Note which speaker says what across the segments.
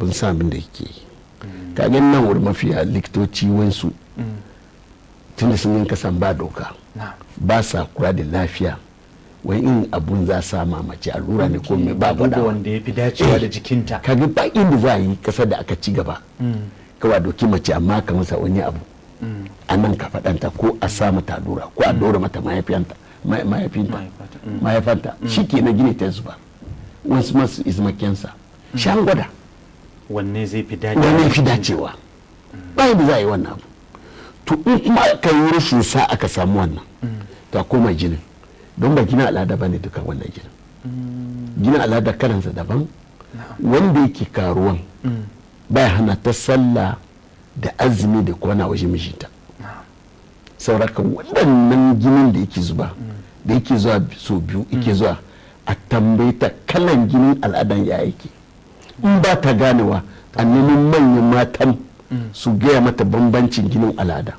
Speaker 1: Ban sa abin da yake yi. Ka gan nan wurin mafiya likitoci wansu tunda sun yanka san ba doka, ba sa kula da lafiya. Wani irin abun za sa ma mace, allura ne ko me, ba
Speaker 2: duba
Speaker 1: gwada
Speaker 2: wanda ya fi dacewa da jikinta.
Speaker 1: Kaga ba inda za a yi kasar da aka ci gaba kawai doki mace amma ka masa wani abu a nan ka faɗanta, ko a sa mata allura, ko a dora mata mahaifiyanta, mahaifinta,
Speaker 2: Mahaifata.
Speaker 1: Mahaifanta shi ke na gini ta zuba wasu masu izma kensa shi an gwada
Speaker 2: wanne zai fi dacewa.
Speaker 1: Wani fi dacewa, bayan da za a yi wannan abu. To in kuma aka yi rashin sa aka samu wannan, to a koma jinin, don ba jinin al'ada ba ne duka. Wannan jinin, jinin al'ada karansa daban. Wanda yake karuwan baya hana ta sallah da azumi da kwana waje mijinta. Sauraka waɗannan jinin da yake zuba, da yake zuwa so biyu, yake zuwa, a tambayi ta kalan jinin al'adan ya yake. In ba ta ganewa, a nemi manyan matan su gaya mata bambancin jinin al'ada.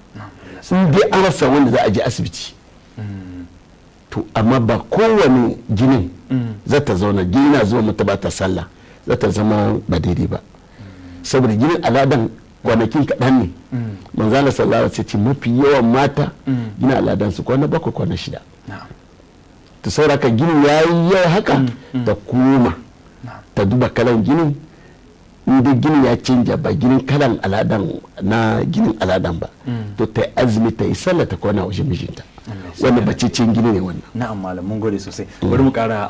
Speaker 1: In dai an rasa wanda za a je asibiti, to amma ba kowane jinin za ta zauna jini na zuwa mata ba ta sallah, za ta zama ba daidai ba, saboda jinin al'adan kwanakin kaɗan ne. Manzala sallallahu alaihi wasallam ce mafi yawan mata jinin al'adan su kwana 7, kwana 6. To sauraka ginin ya yi yawa haka, ta koma ta duba kalan ginin. Inda ginin ya canja, ba ginin kalan al'adan na ginin al'adan ba, to ta yi azumi, ta yi sallah, ta kwana wajen mijinta.
Speaker 2: Allah ya saka.
Speaker 1: Wannan bacecen gini ne wannan.
Speaker 2: Na'am malam, mun gode sosai. Bari mu kara